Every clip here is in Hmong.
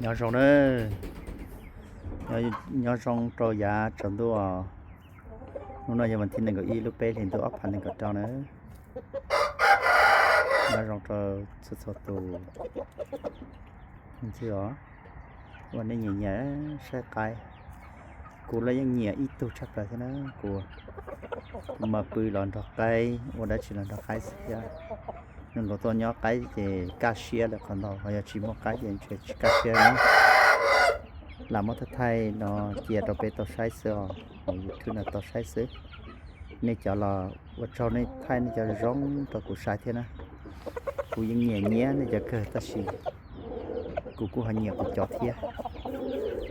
Nyob zoo na, nyob zoo rau yav tsaus ntuj os. Hnub no yog vas thib nees nkaum ib lub peb hlis ntuj ob phav nees nkaum rau na. Nyob zoo rau txhua txhua tus ntxwg os, uas nej nyiam nyiam saib qaib. Kuv los yeej nyiam ib tug tshaj plaws thiab na. Kuv, kuv mas pw los nrog qaib, ua dab tsi los nrog qaib xwb thiab. Zoo nkaus tuaj nyob qaib ces kaj siab lawm qhov ntau, ho yog tsis muaj qaib ces ntshe tsis kaj siab na. Lam muab thaij thaij no cia rau peb tau saib xwb os, hauv YouTube no tau saib xwb. Nej cov los ua tsaug nej thaij nej cov zoo rau kuv saib thiab na. Kuv yeej nyiam nyiam nej cov kawg tab sis kuv kuj ho nyiam kuv cov thiab.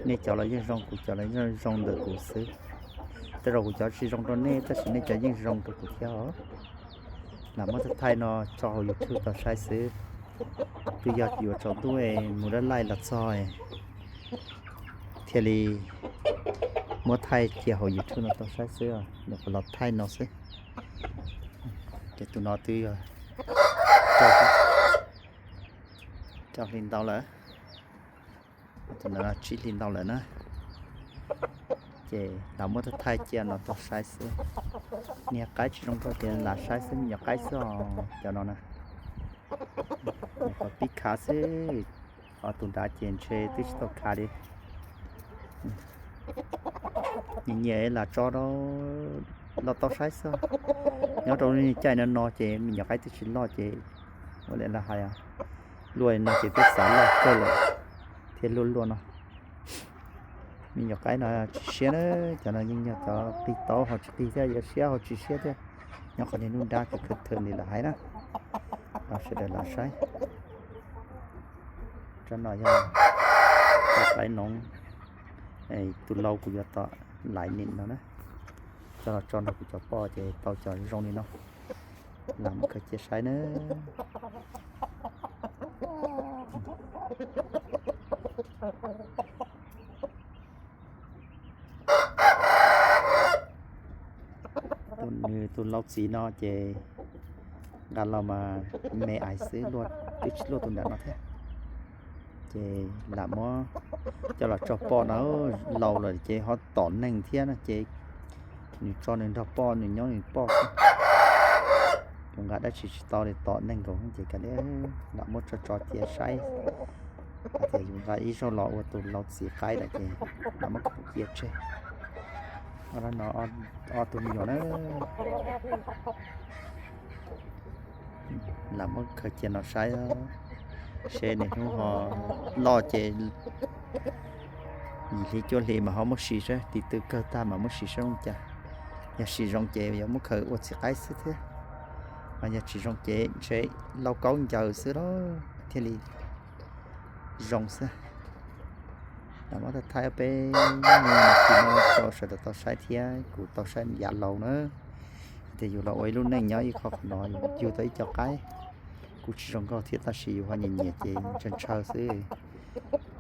Nej cov los yeej zoo, kuv cov los yeej zoo ntawm kuv xwb. Tej zaum kuv cov tsis zoo rau nej tab sis nej cov yeej zoo rau kuv thiab os. Lam muab thaij thaij no tso hauv YouTube tau saib xwb. Twb yog yuav tsaus ntuj mus dab laij los txog thiaj li muab thaij cia hauv YouTube no tau saib xwb, nws los thaij no xwb. Ces tus no twb yog rau hli ntau lawm, tus no tsib hli ntau lawm na. Ces lam muab thaij thaij cia no tau saib xwb. Niag qaib tsis zoo rau ces lam saib xwb, me nyuam qaib xwb os cov no na. Kom pib khav xwb, ho tus nrad ces ntshe twb tsis tau khav li. Nyiam nyiam lam tso rau los tau saib xwb. Nyob rau lub caij no no ces me nyuam qaib twb tsis loj ces ua li lawv hais, luaj no ces twb xav loj kawg lawm thiab, luaj luaj no. Me nyuam qaib no tsis siab na, cov no yeej yog cov qig tau ho tsis qig thiab, yuav siab ho tsis siab thiab. Nyob qhov niag nruab nrab kawg kawg thwm li lawv hais na, los sawv daws los saib. Tsob no yog tsob qaib noov, tus lau kuv yuav tom laiv nim no na. Coj los tso nrog kuv cov poj ces tau cov zoo li no. Lam muab khaws cia saib na. Nws tus lau txiv no ces nqa los mas me ais xwb, twb tsis luaj tus nram no thiab. Ces lam muab coj los tso poj no, laus lawm ces ho tom neeg thiab no ces nws tso nws nrog poj, nws nyob nws poj xwb. Kuv nqa dab tsi tsis tau li, tom neeg nkaus ces kav liam, lam muab tso tso cia saib. Hais tias yus nqa ib zaug los ua tus lau txiv qaib lawm ces lam muab khaws cia tseg. Ob no ob tug me nyuam na. Lam muab khaws cia no saib seb niaj hnub ho loj ces yim hli cuaj hli mas ho muab sim saib, tiv tw kawg tag mas muab sim saib zoo cas. Yog sim zoo ces yuav muab khaws ua txiv qaib xwb thiab, ho yog tsis zoo ces ntshe lau kaub ncaws xwb los thiaj li zoo xwb. Lam muab thaij thaij peb mus no rau sawv daws tau saib thiab kuv tau saib yav laus na. Tias yus los ua ib lub neej nyob ib qho qhov no yus yug tau ib co qaib, kuj tsis zoo nkauj thiab tab sis yus ho nyiam nyiam ces ntshaw ntshaw xwb.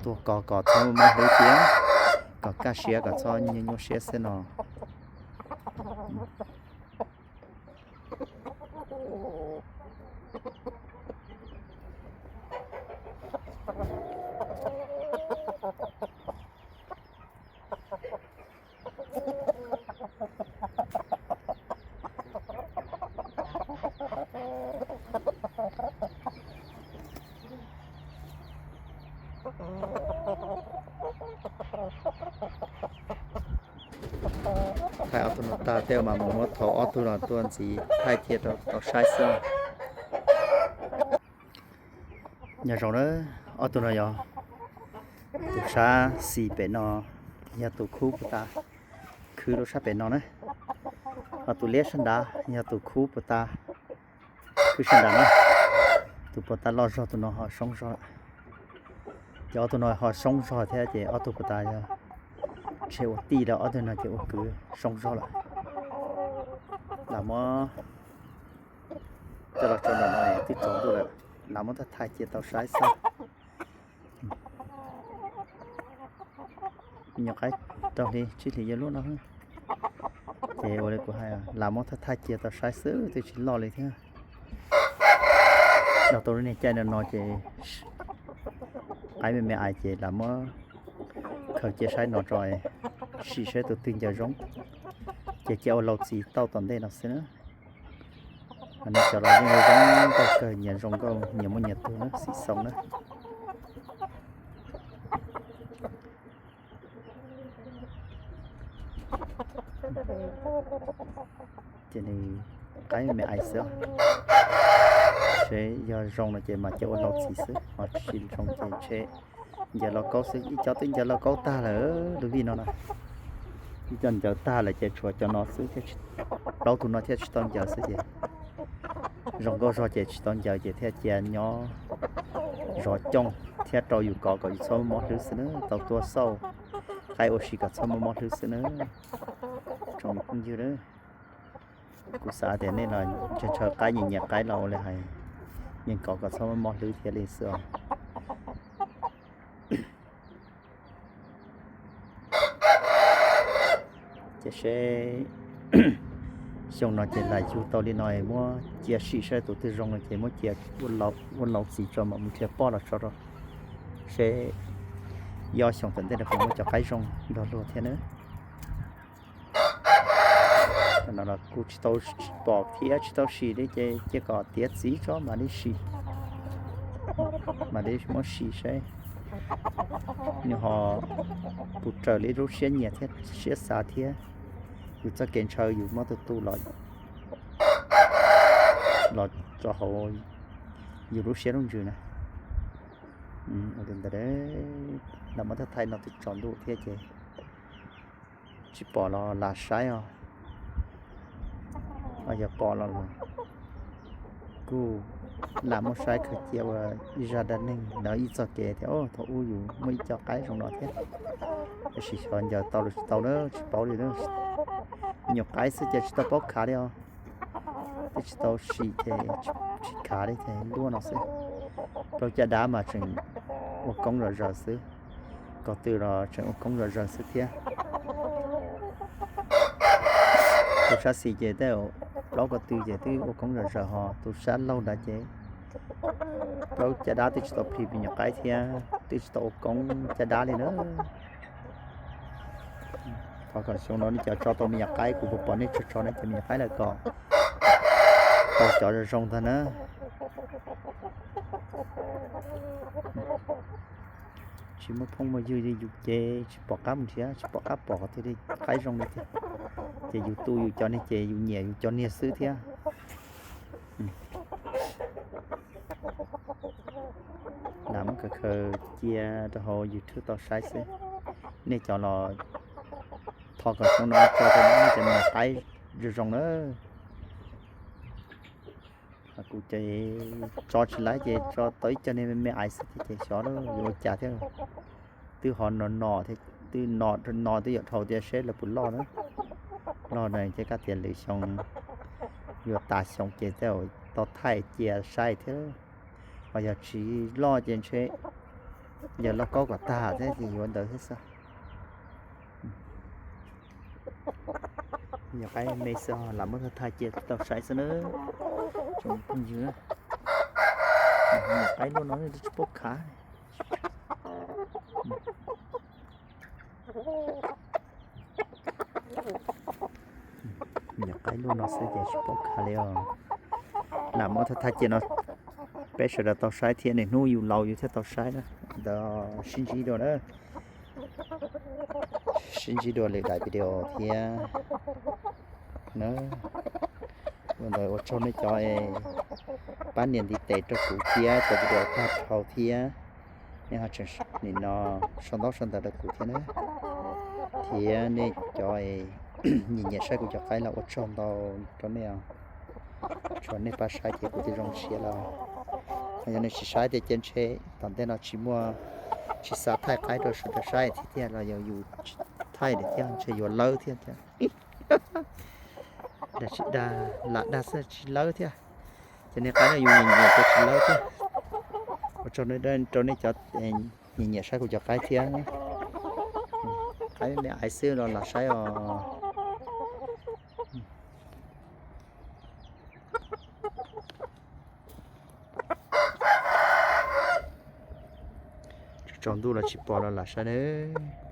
Tuag kos kom txhob muaj mob hlwb thiab, kom kaj siab kom txhob nyuaj nyuaj siab xwb no. Thaij ob tug no tag tej mas mus muab thau ob tug no tuaj ntxiv thaij thiab rau tau saib xwb. Nyob zoo na, ob tug no yog tus sab xis pem no yog tus khub puas tas khwb rau sab pem no na, ho tus liab sab nrad yog tus khub puas tas khwb sab nrad na. Tus puas tas loj zog tus no ho soob zog lawm. Ces ob tug no ho soob zog thiab ces ob tug puas tas yog ntshe ua tij lawm, ob tug no ces ua kwv soob zog lawm. Lam muab coj los tso nram no twb tsaus ntuj lawm, lam muab thaij thaij cia tau saib xwb. Me nyuam qaib rau hli tsib hlis yuav luaj no, ces ua li kuv hais, lam muab thaij thaij cia tau saib xwb twb tsis loj li thiab. Los tau lub niag caij no no ces qaib me me ais ces lam muab khaws cia saib no tso, sim saib tus twg ncaws zoo ces cia ua laus txis tau tom ntej no xwb na. Nej cov los yeej zoo nkauj kawg, nyias zoo nkauj nyias muaj nyias tug na, xim xoo na. Ces nws qaib me ais xwb, seb yog zoo no ces mas cia ua laus txis xwb, ho tsis zoo ces nce ncaws lauj kaub xwb. Ib co twb ncaws lauj kaub tag lawm, lub vij no na, ib co ncaws tag lawm ces tshuav cov no xwb thiab, plaub tug no thiaj tsis tau ncaws xwb ces zoo nkauj zog ces tsis tau ncaws ces thiaj cia nyob zov cooj thiab rau yus kov kom yus txhob muaj mob hlwb xwb na, tau tuaj xauj qaib ua si kom txhob muaj mob hlwb xwb na. Tsoom phooj ywg, kuv xav tias nej los ntshaw ntshaw qaib nyiam nyiam qaib los ua li hais, yeej kov kom txhob muaj mob hlwb thiaj li xwb os. Ces seb xyoo no ces lam yug tau li no, muab cia sim saib tus twg zoo no ces muab cia ua laus txis tso mam mus nrhiav poj los tso rau, seb ob xyoos tom ntej no puas muaj cov qaib zoo nrog luag thiab na. No los kuv tsis tau pom thiab tsis tau sim li ces cia kom tiav txiv tso mam li sim, mam li muab sim seb nws ho puas raws li lub siab nyiam thiab siab xav thiab yus txoj kev ntshaw yus muab tus tu los, los rau hauv yus lub siab lub ntsws na. Ntawd, lam muab thaj thaij no twb tsaus ntuj thiab ces tsis pom los lam saib os. Yog pom los los kuj lam muab saib khaws cia ua ib zaj dab neeg ntawd ib txoj kev tias thaum ub yus muaj ib co qaib zoo no thiab. Tab sis xyov ncaws tau los tsis tau na, tsis paub li na. Me nyuam qaib xwb ces tsis tau paub khav li os. Twb tsis tau sim ces tsis khav li ces luaj no xwb. Plaub caj dab mas tseem ua koob zom zaws xwb, ko tw los tseem ua koob zom zaws xwb thiab. Tus sab xis ces tej plaub ko tw ces twb ua koob zom zaws, ho tus sab laug ntawd ces plaub caj dab twb tsis tau plhis me nyuam qaib thiab, twb tsis tau ua koob caj dab li na. Thov kom xyoo no nej cov tso tau me nyuam qaib, kuv puas pom nej tso tso nej cov me nyuam qaib lawm kom tau cov zoo zoo ntag na. Tsis muaj phooj muaj ywg li yus ces tsis pom qab mus nrhiav, tsis pom qab pom qhov twg li qaib zoo li tiag. Ces yus tu yus cov niag ces yus nyiam yus cov niag xwb thiab. Lam muab khaws khaws cia rau hauv YouTube tau saib xwb. Nej cov los thov kom xyoo no tso tau nej cov me nyuam qaib zoo zoo na. Kuv ces tso tsis laib ces tso tau ib co niag me me aiv xwb ces xyov yuav ua cas thiab. Twb ho no no thiab, twb no no twb yuav dhau tias seb lawv puas loj na. Loj na ces kab tias lwm xyoo yuav tas xyoo ces tej zaum tau thaij cia saib thiab. Ho yog tsis loj ces ntshe yog lauj kaub kom tag thiab ces yuav ntawd thiab xwb. Yog qaib me xwb ho lam muab thaij cia tau saib xwb na. Tsoom phooj ywg, qaib luaj no twb tsis paub khav. Nyuam qaib luaj no xwb ces tsis paub khav li os. Lam muab thaij thaij cia no peb sawv daws tau saib thiab, niaj hnub yus laus yus thiaj tau saib na. Ntawd sib ntsib dua na, sib ntsib dua lwm daim video thiab na. Ua ntawd ua tsaug nej cov pab nias ntiv tes rau kuv thiab cov video tag dhau thiab. Nej ho tseem nim no sau ntaub sau ntawv rau kuv thiab na. Thiab nej cov nyiam nyiam saib kuv cov qaib los ua tsaug ntau rau nej os. Tshuav nej pab saib ces kuv thiaj zoo siab los. Yog nej tsis saib tias cia ntshe tom ntej no tsis muaj, tsis xav thaij qaib rau sawv daws saib thiab tiag los yog yus tsis thaij lawm thiab ntshe yuav lawb thiab tiag. Dag tsis dag, lam dag xwb tsis lawb thiab. Ces nej qaib no yus nyiam nyiam ces tsis lawb thiab. Ua tsaug rau nej cov nyiam nyiam saib kuv cov qaib thiab. Qaib me aiv xwb los lam saib os. Tsaug Tsaus ntuj los tsis pom los lam saib nawb.